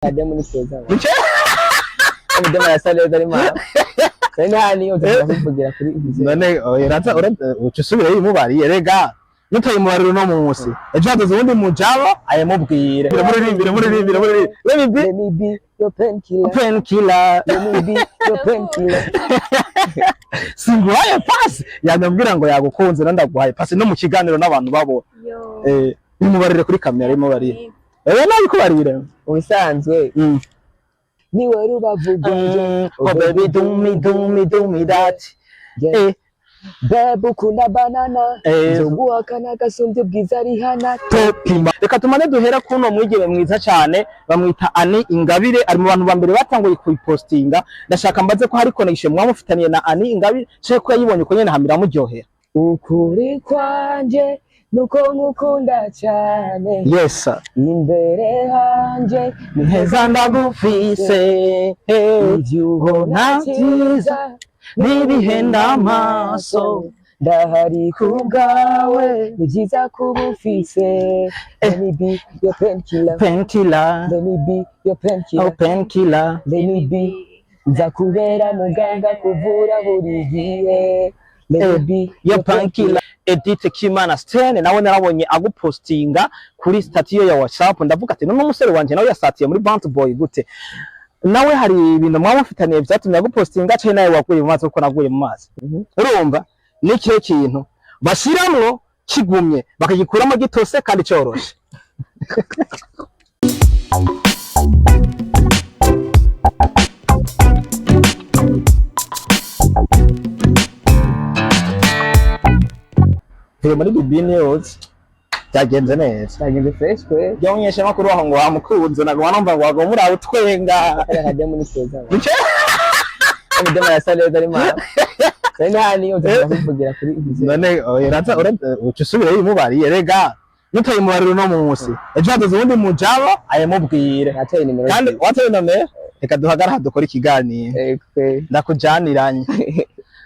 Adamu ni keza. Umudamu arasa neza ari mama. Nari nta niyo nza kuvugira kuri izi. None uraza uca usubirayo imubariye rega nutayimubarira uno munsi, ejo hazoza uwundi mujabo ayimubwire. Muririmbire, muririmbire, muririmbire. Let me be Let me be your painkiller. Painkiller. Let me be your painkiller. Singuhaye pasi, yanyambwira ngo yagukunze, na ndaguhaye pasi no mu kiganiro n'abantu babona. Yo. Bimubarire kuri kamera, bimubarire. Nabikubarire. Ubusanzwe niwe rubavu rwanje. Oh baby, do me, do me, do me that. Yeah. Babe, ukunda banana. Nzoguhakana gasumbye ubwiza rihana. Topima. Reka tumane duhera kuno mwigeme mwiza cyane bamwita Ani Ingabire, ari mu bantu ba mbere batanguye kuyipostinga. Ndashaka mbaze ko hari connection mwamufitaniye na Ani Ingabire, cyo ko yayibonye uko nyene hamira muryohera. Ukuri kwanje nuko nkukunda cyane. Yes sir. Imbere hanje ni heza ndagufise. Ivyo ubona vyiza n'ibihenda amaso. Ndahari ku bwawe, ni byiza kuba ufise. Let me be your painkiller. Painkiller. Let me be your painkiller. Oh, painkiller. Let me be, nza kubera muganga kuvura buri gihe. Let me be your painkiller. Edith Kimana Stene nawe narabonye agupostinga kuri statut ya WhatsApp, ndavuga ati none umusore wanje nawe yasatiye muri Bant Boy gute? Nawe hari ibintu mwaba mufitaniye vyatumye agupostinga, canke nawe waguye mu mazi kuko naguye mu mazi? Urumva ni ikihe kintu bashiramwo kigumye bakagikuramo gitose kandi coroshe? Tuye muri BB News, byagenze neza. Nagenze fresh kwe. Jya mumenyeshamakuru waho ngo wamukunze, naguma numva ngo wagomba urawe utwenga. Kariya kadamu ni keza. Umudamu arasa neza ari mama. Nari nta niyo nza kuvugira kuri izi. None uraza uca usubirayo imubariye rega nutayimubarira uno munsi, ejo hazoza uwundi mujabo ayimubwire. Nateye nimero. Kandi wateye nomero, reka duhagara aha dukore ikiganiro. Kwe. Ndakujaniranye,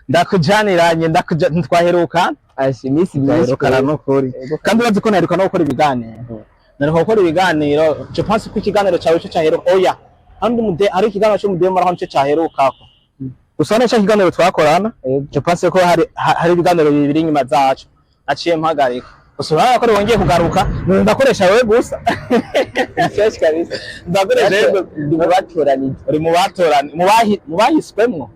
ndakujaniranye, ndakuja ntitwaheruka. Ashi iminsi myinshi. Twaherukana n'ukuri. Yego. Kandi urazi ko naheruka no gukora ibiganiro. Naheruka gukora ibiganiro, je pense ko ikiganiro cawe ico caheruka, oya, handi umude hari ikiganiro c'umudemo araho nico caherukako gusa nico kiganiro twakorana. Je pense ko hari ibiganiro bibiri inyuma zacu naciye mpagarika gusa. Urabona ko wongeye kugaruka, ndakoresha wewe gusa. Fresh kabisa. Ndakoresha wewe gusa. Ndi mu batoranije. Uri mu batorani, mu bahiswemwo.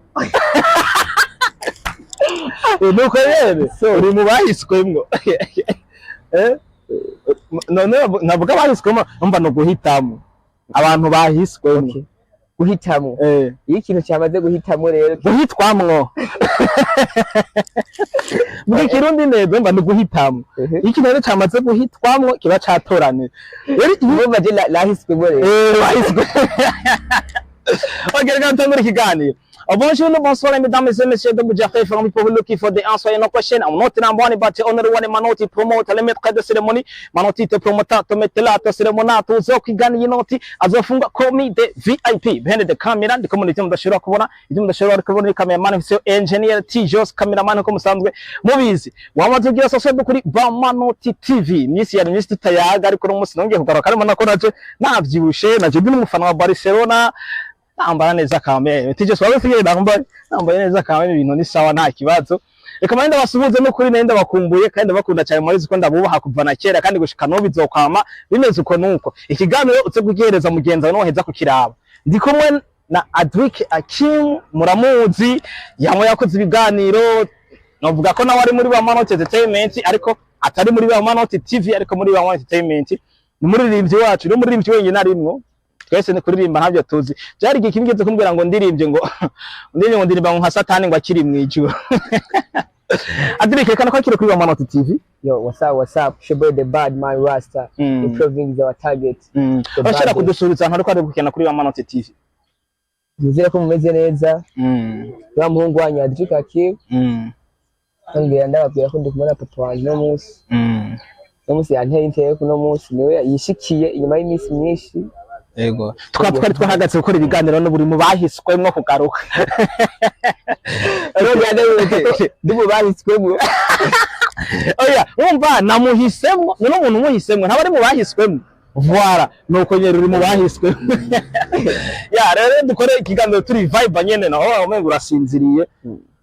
Nuko rero uri mu bahiswemwo. None navuga abahiswemwo, numva ni uguhitamo abantu bahiswemwo. Okay. Guhitamo. Iyo ikintu cyamaze guhitamo rero Guhitwamwo mu Kirundi neza, umva ni uguhitamo. Iyo ikintu rero cyamaze guhitwamwo kiba catoranije rero iyo Urumva je nahiswemo rero. Wahiswe. Ok, reka dutangure ikiganiro. Bonjour, bonsoir, mesdames et messieurs de Buja FM, pour le kiff de un soyez notre chaîne. On note number one, but honor one, manoti promote, le maître de cérémonie, manoti te promota, te mette là, te cérémonie, tuzo kigani inoti, azofunga komi de VIP, behind the camera, ndi community mudashobora kubona, ibyo mudashobora kubona ni cameraman, so engineer T Jos, cameraman ko musanzwe mubizi. Wamaze kugira subscribe kuri Bamanoti TV. Misi ya misi tutayaga, ariko no munsi nongeye kugaruka, arimo nako naje navyibushe, naje ndi n'umufana wa Barcelona. Nambara neza kamere. Tije swabe usigaye nambaye neza kamere, ibintu ni sawa, nta kibazo. Reka mande ndabasuhuze n'ukuri, nenda bakumbuye kandi ndabakunda cyane, murabizi ko ndabubaha kuva na kera kandi gushika n'ubu bizokwama bimeze uko. Nuko ikiganiro uze kugihereza mugenzi wawe noheza kukiraba. Ndi kumwe na Adric Akim, muramuzi, yamwe yakoze ibiganiro, novuga ko nawe ari muri ba Manoti Entertainment, ariko atari muri ba Manoti TV, ariko muri ba Manoti Entertainment. Ni umuririmbyi wacu, ni umuririmbyi wenyine arimwo. Twese ni kuririmba ntabyo tuzi. Byari igihe kimwe kumbwira ngo ndirimbye, ngo ndirimbye, ngo ndirimba ngo nka Satani ngo akiri mu ijuru. Adric, reka nakwakire kuri ba Manoti TV. Yo, what's up, what's up? Your boy the bad man Rasta. Improving is our target. The Urashobora baddest. kudusubiza ahantu ariko ari gukina kuri ba Manoti TV. Nizere ko mumeze neza. Wa muhungu wanyu Adric Akim. Ambwira ndababwira ko ndi kumwe na papa wanje uno munsi. Uno munsi yanteye inteko, uno munsi niwe yishikiye inyuma y'iminsi myinshi. Yego, tukaba twari twahagaze gukora ibiganiro n'uburi mu bahiswemwo kugaruka. Rero byandabibutsa ko ndi mu bahiswemwo. Oya, wumva namuhisemwo. None umuntu umuhisemwo ntaba ari mu bahiswemwo? Voilà, nuko nyene uri mu bahiswe. Ya rero dukore ikiganiro turi vibe nyene, naho umengo urasinziriye.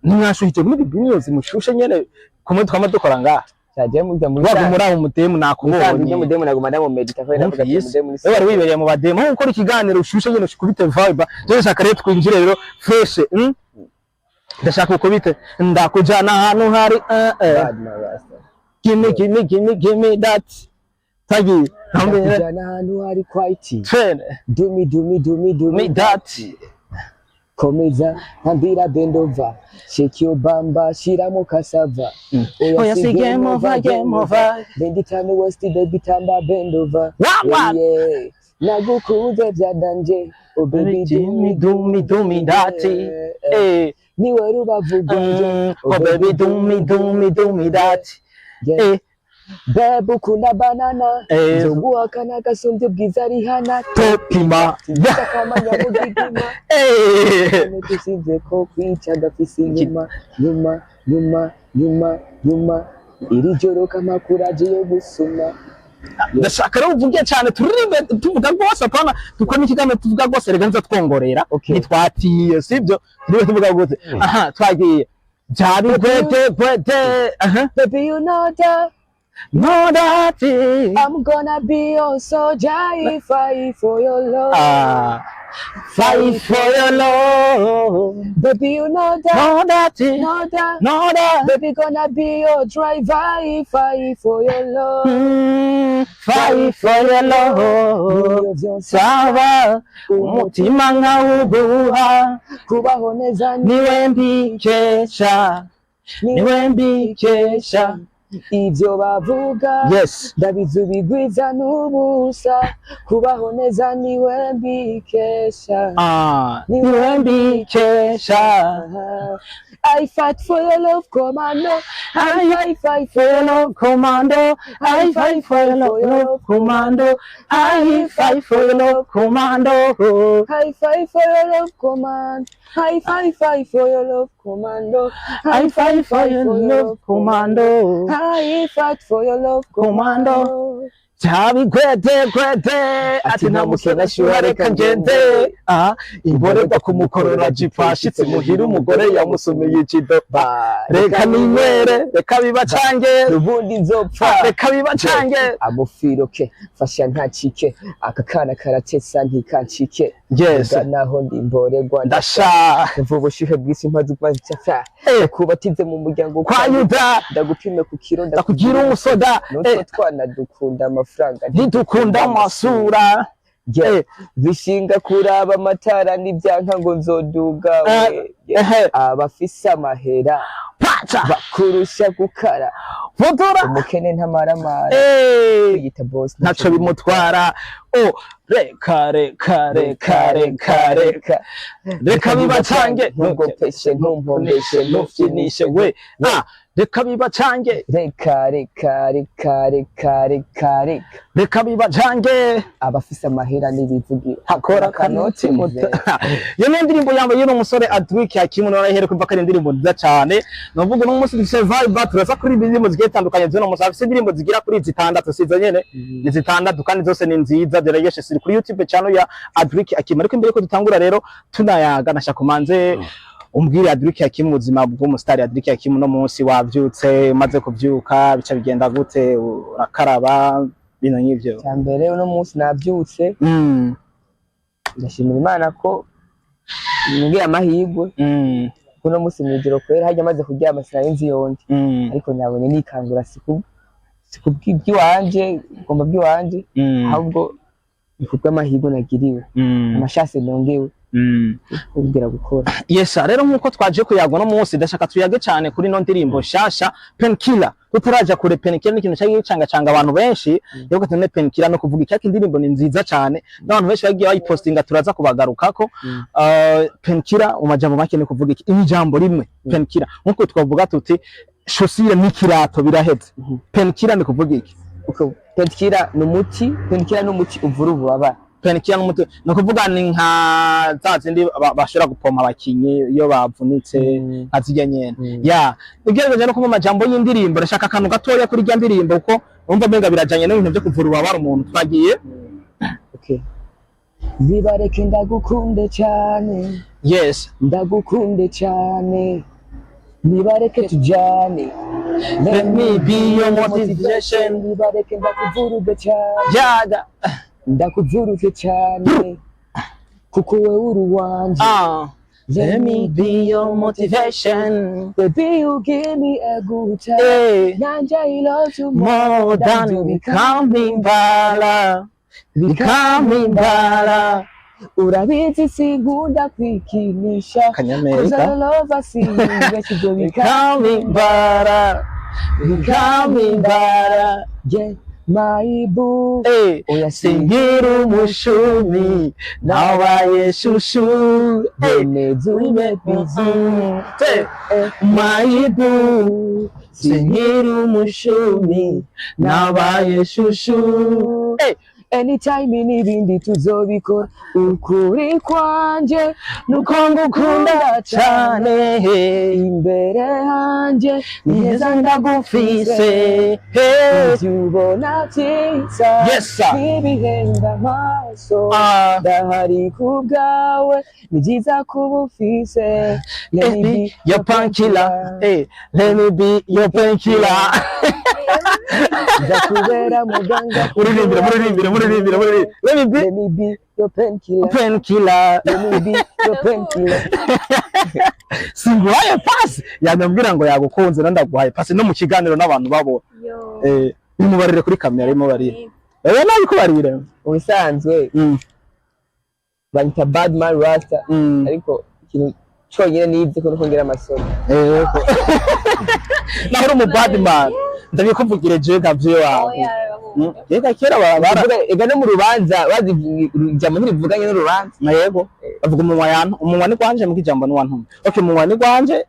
Ntimwashuhije muri bibiliyozi mushushe nyene kumwe twama dukora ngaha? Cyagiye mujya muri Waguma uri umudemu, nakubonye. Mudemu naguma ndamumedita ko ndavuga ati Wumvise? mudemu ni Wewe wari wibereye mu bademu, aho gukora ikiganiro ushushe nyene ushikubite vibe. Je ndashaka rero twinjire rero fresh. Ndashaka ukubite ndakujana ahantu hari bad man rasta. Gimme, gimme, gimme, gimme that. Tagi. Ndakujana ahantu hari quiet. Twene. Do me, do me, do me, do Me me that. Komeza ntambira, bend over, shake your bamba, shiramo cassava. Oya, si game over, game over. Bend it on the west, baby, tamba, bend over. Wa, wa. Yeah, nagukunze bya danger, oh baby. Do me, do me, do me that. Eh. Niwe rubavu rwanje. Oh baby, do me, do me, do me that. Yeah. Eh. Babe, ukunda banana. Eh. Nzoguhakana gasumbye ubwiza rihana. Topima. Akamanya mugigima. Eh. Tusize ko kwica gafise inyuma nyuma nyuma nyuma nyuma, iri joro kamakuraje yo gusuma. Ndashaka rero uvuge cyane, turirimbe tuvuga rwose, apana dukora n'ikiganiro tuvuga rwose. Reka nza twongorera. Okay. Ntitwatiye sibyo, turirimbe tuvuga rwose. Aha twagiye byari gwete gwete, aha. Baby, you know that No that I'm gonna be your soldier if I for your love. Ah, fight for your love. Baby, you know that. No that know that. No that. Baby, gonna be your driver if I for your love. Fight for your love. Niyo vyose. Saba umutima nkawuguha. Kubaho neza. Niwe mbikesha, niwe mbikesha. Ibyo bavuga ndabizi, ubigwiza n'ubusa. Kubaho neza niwe mbikesha. Ah, niwe mbikesha. I fight for your love, commando. I fight for For your love, commando. I fight for your love, commando. I fight for your love, commando. I fight for your love, command. I fight, fight for your love, commando. I fight for your love, commando. I fight for your love, Commando. commando. Cyabigwete gwete ati nta mukene ashyuha, reka ngende. Aha imborerwa kumukorora jipo, ashitse muhira umugore yamusomeye ikido. Reka ninywere, reka bibacange. Ubundi nzopfa. Reka bibacange. Amufiroke fasha ntacike, aka kana karatesa ntikancike. Yes. Naho ndi imborerwa. Ndasha. Mva ubushyuhe bw'isi mpaze umaze. Kubatize mu muryango. Kwa Yuda. Ndagupime ku kiro. Ndakugira umusoda. Nutwo twana dukunda amafaranga. Ntidukunda amasura. Yeah. Bishinga kuraba amatara n'ibyanka ngo nzoduga we. Yeah. Abafise amahera paca bakurusha gukara. Fotora. Umukene ntamaramara. Kwiyita boss. Ntaco bimutwara. Oh, reka reka reka reka reka reka bibacange. Ntugopeshe, ntumpombeshe, ntufyinishe we. Ah, reka bibacange. Reka reka reka reka reka reka. Reka bibacange. Abafise amahera n'ibivugira. Hakora kanoti muto. Iyo niyo ndirimbo yambaye y'uno musore Adric Hakimu. None ahere kumva ko ari indirimbo nziza cyane. Novuga uno munsi dufise vibe, turaza kuri indirimbo zigiye zitandukanye z'uno musore. Afise indirimbo zigira kuri zitandatu, sizo nyene ni zitandatu kandi zose ni nziza, ziraryoshe, ziri kuri YouTube channel ya Adric Hakimu. Ariko imbere ko dutangura rero tunayaga, nashaka umanze umbwire, Adric Hakimu, ubuzima bw'umusitari Adric Hakimu. No munsi wavyutse, umaze kuvyuka bica bigenda gute? Urakaraba, ibintu nk'ivyo? Cya mbere, uno munsi nabyutse, ndashimira Imana ko ngiye amahirwe. Kuno munsi mw'ijoro kwera harya maze kuryama sinari nzi yondi, ariko nabonye nikangura, si kubw'iby'iwanje ngomba bw'iwanje, ahubwo ni kubw'amahirwe nagiriwe, amashase nongewe kubwira gukora. Yes, rero nkuko twaje kuyagwa no munsi, ndashaka tuyage cyane kuri no ndirimbo shasha Painkiller. Tutaraja kure, Painkiller ni ikintu cyagiye canga canga abantu benshi. Rero tune Painkiller no kuvuga icyaka, indirimbo ni nziza cyane n'abantu benshi bagiye bayipostinga, turaza kubagarukako. Painkiller mu majambo make ni kuvuga iki? Ijambo rimwe Painkiller, nkuko twavuga tuti chaussure n'ikirato biraheze. Painkiller ni kuvuga iki? Uko painkiller ni umuti, painkiller ni umuti uvura ububabare. Painkiller n'umuti, ni ukuvuga ni nka za zindi bashobora gupompa abakinyi iyo bavunitse, nka zirya nyene. Ya, ugerageje no kumva amajambo y'indirimbo, ndashaka akantu gatoya kuri rya ndirimbo kuko wumva umenga birajanye n'ibintu byo kuvura ububabare umuntu. Twagiye. Okay, bibareke, ndagukunde cyane. Ndagukunde cyane, nibareke tujyane. Let me be your motivation. Nibareke ndakuvuruge cyane. Yaga. Ndakuvuruge cyane kuko wewe uri uwanje. Let me be your motivation. Baby, you give me a good time. Hey. Nanje I love you. More than becoming bala, becoming bala. Urabizi sinkunda kwikinisha. Kanyamerika. 'Cause I love sinibeshye ibyo. Becoming bala, becoming bala. Yeah, my boo. Hey. Oya. Singira umushumi nabaye chouchou. Hey. Neza ube busy. Hey. My boo, singira umushumi nabaye chouchou. Hey. Anytime n'ibindi tuzobikora, ukuri kwanje nuko ngukunda cyane. Imbere hanje ni heza ndagufise. Hey. Ibyo ubona byiza Yes, sir. n'ibihenda amaso, ndahari ku bwawe, ni byiza kuba ufise. Let me be your painkiller. Hey, let me be your painkiller. Nzakubera muganga. Muririmbire, muririmbire, muririmbire, muririmbire. Let me be Let me be your painkiller. Painkiller. Let me be your painkiller. Singuhaye pasi, yanambwira ngo yagukunze, na ndaguhaye pasi no mu kiganiro n'abantu babona. Yo. Eh, bimubarire kuri kamera, bimubarire. Eh, nabikubarire. Ubusanzwe banyita Badman Rasta, ariko ikintu cyonyine nize ko nuko ngira amasomo. Eh, naho uri umu badman, ndabikuvugire je nkavyo wawe. Oya. Ega kera bara Kuvuga, ega no mu rubanza bazi ijambo ntirivuganye n'urubanza. Na yego, bavuga umunwa yantu, umunwa ni gwanje muko ijambo ni wantumye. Okay, umunwa ni gwanje,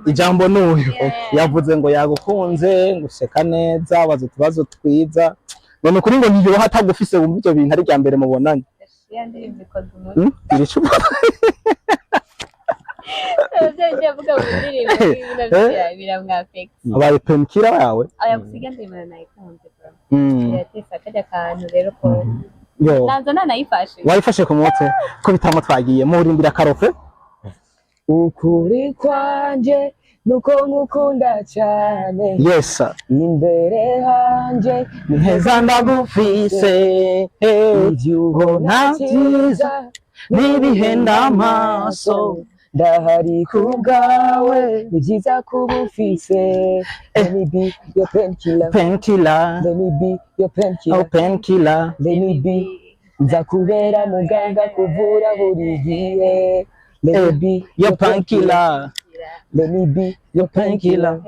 ijambo n'uyu. Yavuze ngo yagukunze, ngo useka neza, waza utubazo twiza, none ukuri ngo ntiyoha atagufise. Wumva ivyo bintu ari irya mbere mubonanye. Ya ndirimbo ikoze umutwe. Iricupa. Ababyeyi ugiye avuga mu ndirimbo ibintu biramwafekita. Abaye painkiller yawe. Oya, gusiga indirimbo nayikunze bro. Iratesa kajya kantu rero ko Yo. nanza nanayifashe. Wayifashe ku mutwe ko bitamo twagiye murindira akarofe. Ukuri kwanje nuko nkukunda cyane. Yes. Imbere hanje ni heza ndagufise. Hey. Ibyo ubona byiza n'ibihenda amaso, ndahari ku bwawe, ni byiza kuba ufise. Let me be your painkiller. Painkiller. Let me be your Oh, painkiller. painkiller. Let me be, nzakubera muganga kuvura buri gihe. Let me be your painkiller. Let me be your painkiller.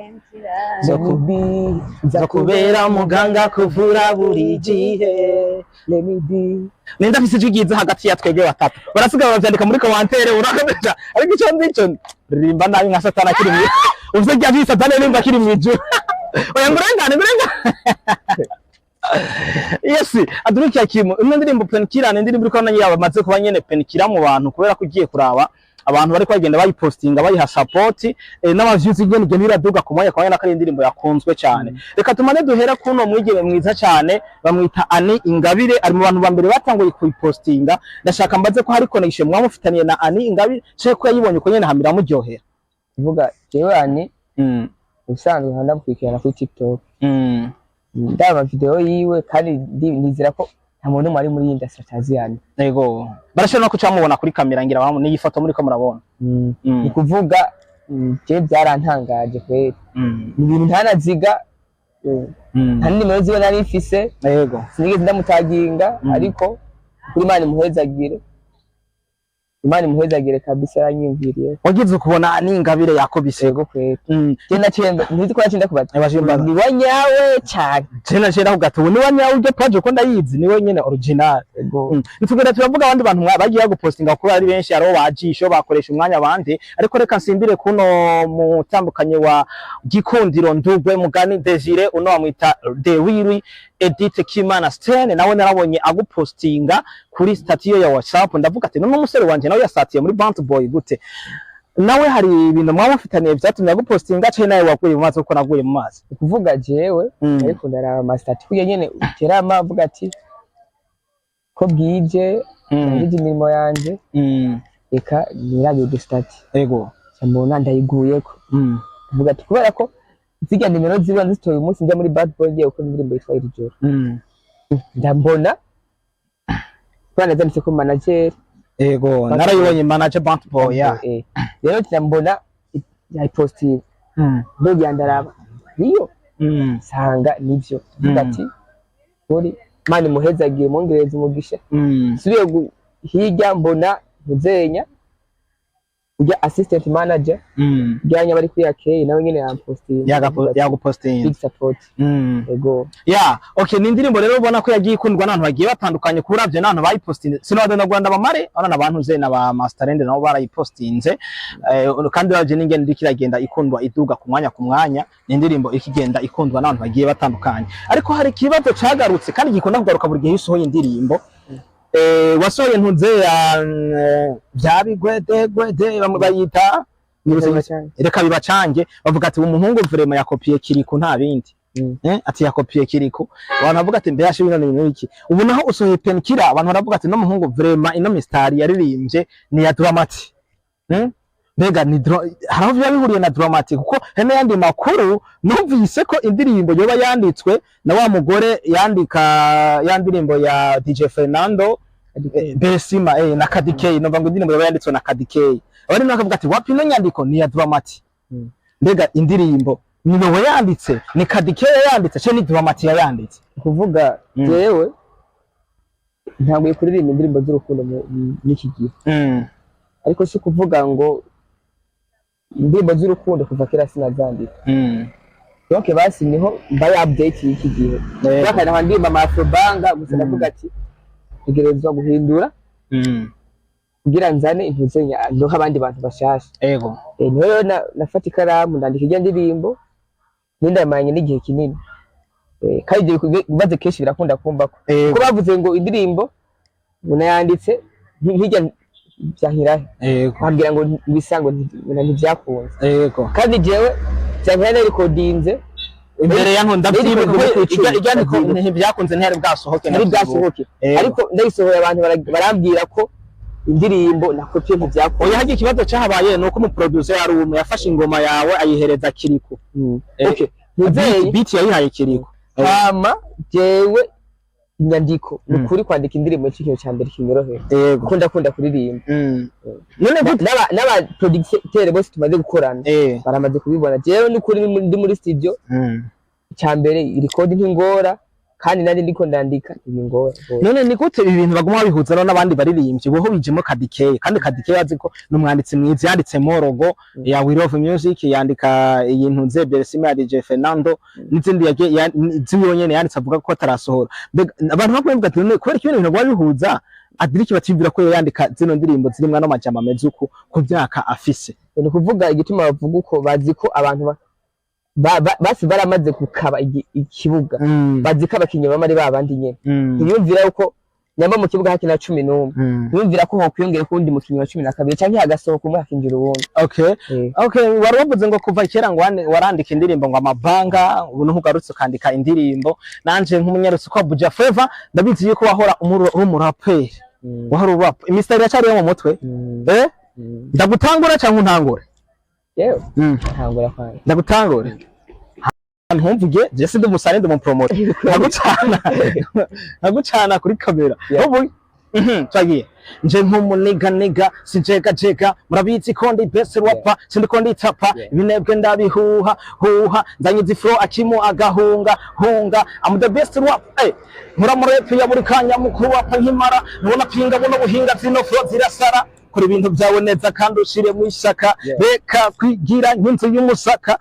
Let me be. Nzakubera muganga kuvura buri gihe. Let me be. Ninde afise ijwi ryiza hagati ya twebwe batatu? Barasigaye bavyandika muri commentaire. Urakomeje, ariko ico ndico ririmba nabi nka Satani akiri mu uvuze rya jwi Satani aririmba akiri mw'ijuru. Oya, ngurengane, ngurengane. Yes, adurukiya kimu imwe ndirimbo Painkiller ni indirimbo iriko nayo yabamaze kuba nyene painkiller mu bantu, kubera ko ugiye kuraba abantu bariko bagenda bayipostinga, bayiha support, n'ama views igenda igenda iraduga ku mwanya kwa mwanya, ari indirimbo yakunzwe cyane. Reka tumane duhera kuno mwigeme mwiza cyane bamwita Ani Ingabire, ari mu bantu ba mbere batanguye kuyipostinga. Ndashaka mbaze ko hari connection mwamufitaniye na Ani Ingabire, cyo ko yayibonye uko nyene hamira muryohera. Kuvuga jewe Ani, ubusanzwe nkanda ndamukurikirana kuri TikTok, ndaba video yiwe, kandi nizera ko nta muntu n'umwe ari muri iyi industry atazi Yani. Yego, barashobora no kucamubona kuri kamera ngira bamu niyi foto muri ko murabona. Ni kuvuga jewe byarantangaje kweri, ni ibintu ntanaziga, nta nimero ziwe nari mfise. Sinigeze ndamutaginga, ariko kuri Imana imuhezagire, Imana imuhezagire kabisa, yaranyiyumviriye. Wagize ukubona Ani Ingabire yakobise. Yego kweri. Je naciye ntizi ko naciye ndakubaza. Waciye umbaza. Ni wa nyawe cyane. Je naciye ndavuga ati ubu niwe nyawe, uryo page uko ndayizi niwe nyene original. Yego. Nitugenda turavuga abandi bantu bagiye gupostinga kuko ari benshi, aribo bajisho bakoresha umwanya abandi, ariko reka nsimbire kuno mutandukanye wa Gikundiro Ndugwe Mugani Desire, uno bamwita The Willy Edith Kimana Stene, nawe narabonye agupostinga kuri statut ya WhatsApp, ndavuga ati none umusore wanje nawe yasatiye muri Bant Boy gute? Nawe hari ibintu mwaba mufitaniye vyatumye agupostinga, canke nawe waguye mu mazi kuko naguye mu mazi? Ni kuvuga jewe ariko ndaraba ama statut kuya nyene uterama avuga ati Ko bwije, ndangije imirimo yanje, reka nirabire udustatus. Mbona ndayiguyeko, mvuga ati kubera ko zirya nimero ziba nzitoye umunsi njya muri Bad Boy ngiye gukora indirimbo yitwa Iri Joro, ndambona kubera nazanditse ko manager. Ego, narayibonye, manager Bad Boy, ya. Rero ndambona yayipostinga, ndogira ndaraba niyo, nsanga nivyo, mvuga ati uri Mana imuhezagiye, mwongereza umugisha. Subiye hirya mbona ntuzenya ujya assistant manager ujyanye bari kuri akeye, nawe nyene yampostinga. Yagupostinze. Big support. Ego. Yeah, okay, ni indirimbo rero ubona ko yagiye ikundwa n'abantu bagiye batandukanye, kuba uravye n'abantu bayipostinze. Sinabadenda Rwanda bamare, urabona abantu ze na ba Masterende nabo barayipostinze. Kandi uravye n'ingene iriko iragenda ikundwa, iduga ku mwanya ku mwanya, ni indirimbo iriko igenda ikundwa n'abantu bagiye batandukanye. Ariko hari ikibazo cagarutse kandi gikunda kugaruka buri gihe iyo usohoye indirimbo. Wasohoye ntuze ya bya bigwede gwede, bamwe bayita Reka reka bibacange, bavuga ati umuhungu vraiment yakopiye Kiriku, nta bindi. Ati yakopiye Kiriku. Abantu bavuga ati mbere yashe bino bintu iki? Ubu naho usohoye Penkira, abantu baravuga ati no muhungu vraiment ino mistari yaririmbye ni ya Dramati. Mbega ni hari aho biba bihuriye na Dramati? Kuko hari n'ayandi makuru numvise ko indirimbo yoba yanditswe na wa mugore yandika ya ndirimbo ya DJ Fernando, Besima, na Kadikey. Numva ngo indirimbo yoba yanditswe na Kadikey, abandi nabo bakavuga ati wapi, ino nyandiko ni ya Dramati. Mbega indirimbo ni wowe yanditse, ni Kadikey yayanditse, ce ni Dramati yayanditse? Kuvuga jewe ntabwo kuririmba indirimbo z'urukundo n'iki gihe, ariko si kuvuga ngo indirimbo z'urukundo kuva kera sinazandika. Donc basi niho mbaye update y'iki gihe. Kubera nkaba ndirimba ama afrobanga gusa, ndavuga ati tegerezwa guhindura kugira nzane intuzenya ndonke abandi bantu bashasha. Niho rero nafata ikaramu ndandika irya ndirimbo, nindamaranye n'igihe kinini. Kandi ibyo bimaze kenshi birakunda kumva ko kuko bavuze ngo indirimbo ngo nayanditse nk'irya vyankirahe, bambwira ngo bisa ngo ntivyakunze, kandi jewe vyankirahe narikodinze Imbere ya nkunda Nari ndavyibuka ku icumi. Irya ndiko ntibyakunze, ntiyari bwasohoke. Ntari bwasohoke, ariko ndayisohoye abantu barambwira ko indirimbo nakopye ntivyakunze. Oya, hagiye ikibazo cyahabaye ni uko umuproducer yari umwe yafashe ingoma yawe ayihereza Kiriku. Okay, muvyeyi. Beat yayihaye Kiriku. Hama jewe inyandiko ni ukuri kwandika indirimbo nicyo kintu ca mbere kinyorohera, kuko ndakunda kuririmba. None gute? N'aba producteur bose tumaze gukorana baramaze kubibona. Jewe n'ukuri ndi muri studio, icya mbere record ntingora, kandi nari ndiko ndandika ntibingora. None ni gute ibi bintu baguma babihuza no n'abandi baririmbyi? Boho bijemo Kadikeye, kandi Kadikeye azi ko ni umwanditsi mwiza, yanditse Morogo ya We Love Music, yandika iyi ntuze Bersima ya DJ Fernando n'izindi yagiye ziwe nyene yanditse avuga ko atarasohora. Mbega abantu bakwiye bavuga ati none kubera iki ibintu baguma bihuza Adiriki, batibwira ko yandika zino ndirimbo zirimwo ano majambo ameze uku ku myaka afise? Ni ukuvuga igituma bavuga uko, bazi ko abantu basi baramaze gukaba ikibuga, bazi ko abakinyi bama ari babandi nyene. Ntibiyumvira yuko nyamba mu kibuga hakina 11, ntibiyumvira ko hokwiyongera ko uwundi mukinyi wa 12 canke hagasohoka umwe hakinjira uwundi. Okay, wari wavuze ngo kuva kera ngo warandika indirimbo ngo amabanga, ubu niho ugarutse ukandika indirimbo. Nanje nk'umunyarutsi ko Buja Flavor ndabizi yuko wahora uri umuraperi, wahora urap, imisitari iracariyo mu mutwe? Ndagutangura cyangwa untangure? Yewe, ntangura kwanjye. Ndagutangure, ntumvuge je sindi umusare, ndi umupromoter, nkagucana nkagucana kuri kamera. Ubu twagiye nje nk'umuniganiga sinjegajega, murabizi ko ndi best rapper, sindiko nditapa. Ibinebwe ndabihuha huha, nzanye izi flow akimu agahunga hunga. I'm the best rap, nkura mu rap ya buri kanya mu kurapa nkimara nubona pinga buno buhinga, zino flow zirasara. Kora ibintu byawe neza kandi ushire mu ishyaka, reka kwigira nk'inzu y'umusaka.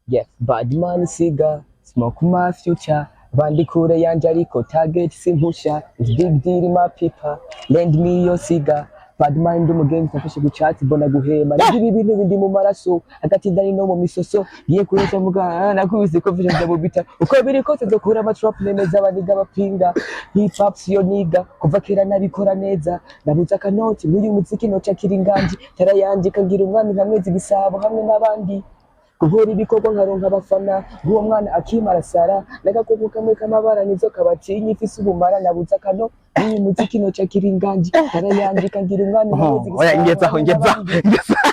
Yeah, bad man siga smoke my future, bandi kure yanje ariko target simpusha. It's big deal, my people, lend me your cigar. Bad mind umugenzi nafashe ku cyatsi mbona guhema. Nibyo ibi bintu bindi mu maraso hagati ndani no mu misoso ngiye kuresha mvuga nakubise ko vision mu bita uko biri kose nzokura ama trap nemeza abaniga bapinga hip hop siyo niga kuva kera nabikora neza. Nabuze akanoti n'uyu muziki noca kiri nganji tarayandika ngira umwami nka mwezi Gisabo hamwe n'abandi. Gukora ibikorwa nkaronka abafana. Nk'uwo mwana akimara sara n'agakoko kamwe k'amabara nizo kabatinya, ifise ubumara nabuze akano n'iyi muziki noca kiringanji arayandika ngira umwana. Oh, oya, ngezaho, ngezaho, ngezaho.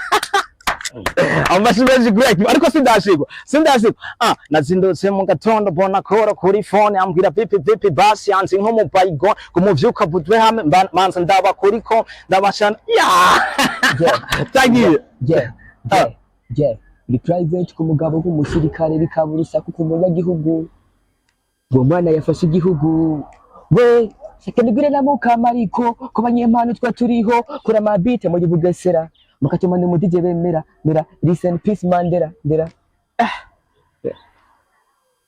Amashi menshi kuri Akimu, ariko sindashigwa, sindashigwa. Ah, nazindutse mu gatondo mbona kora kuri phone, ambwira: "Vipi vipi?" Basi yanzi nko mu baygon kumuvyuka budwe hamwe manza ndaba kuri ko ndabashana ya. Tagiye. Yeah, yeah. Ni private ku mugabo w'umusirikare, bikaba urusaku ku munyagihugu. Uwo mwana yafashe igihugu we kanigwire na mukamariko ku banyempano twa turiho kuri amabite muri Bugesera mukatuma ni mudije bemera mera. Listen, peace Mandela ndera.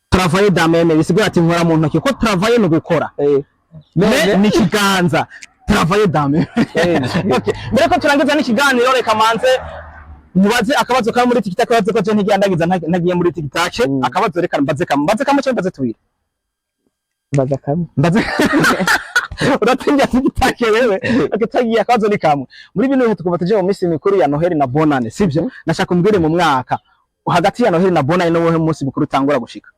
Travailler dans main bisigura ati nkora mu ntoki, ko travailler ni gukora. Me ni ikiganza, travailler dans main. Okay, mbere ko turangiza n'ikiganiro, reka manze mubaze akabazo kari muri TikTok, akabazo ko je ntigiye ntagiye muri TikTok. Akabazo reka mbaze kamwe, mbaze kamwe cyangwa mbaze tubiri? Mbaza kamwe. Mbaze, uratinya TikTok wewe? Okay, tagiye, akabazo ni kamwe. Muri bino bihe tukuva tuje mu minsi mikuru ya Noheli na Bonane, sivyo? Nashaka umbwire, mu mwaka hagati ya Noheli na Bonane ni wowe munsi mukuru utangura gushika?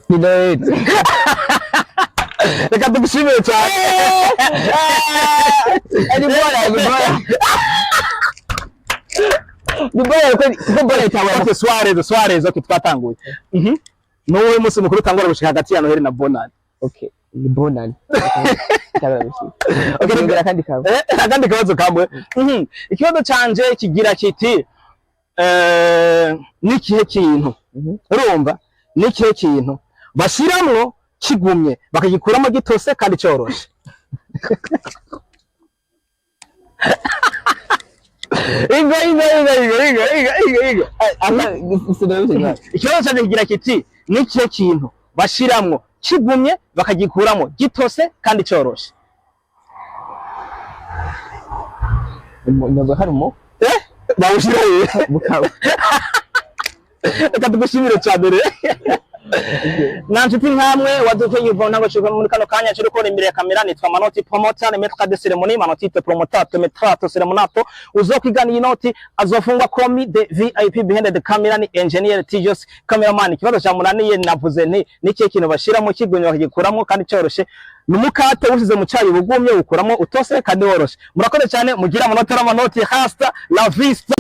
Ni Noheli. Reka tugushimire cyane. Ni bora, ni bora, ni bora, kuko bora itangura. Okay, Suarez, Suarez, okay, twatanguye. Ni wowe munsi mukuru utangura gushika hagati ya Noheli na Bonane? Okay, ni Bonane itangura gushika. Okay. Okay, kandi kamwe. Akandi kabazo kamwe. Ikibazo canje kigira kiti nikihe kintu, urumva, nikihe kintu bashiramwo kigumye bakagikuramo gitose kandi coroshe? Ingo, ingo, ingo, ingo, ingo, ingo, ingo, ingo. Ikibazo canje kigira kiti: nikihe kintu bashiramwo kigumye bakagikuramo gitose kandi coroshe? Ntabwo hari umu Bawushira he? Mukaba. Reka tugushimire cyane rero. Na nshuti nkamwe waduke yuva ntabwo cyo muri kano kanya cyo gukora imbere ya kamera, nitwa Manoti Promoter, ni maître de cérémonie, Manoti promoter, maître cérémonato. Uzokwigana iyi noti azofungwa komi de VIP. Behind the camera ni engineer Tijos cameraman. Ikibazo cya munaniye navuze nti: nikihe kintu bashiramo kigumye bakagikuramo kandi cyoroshe? Ni umukate usize mu cyayi, ubugumye ukuramo utose kandi woroshe. Murakoze cyane, mugira amanota n'amanoti. Hasta la vista.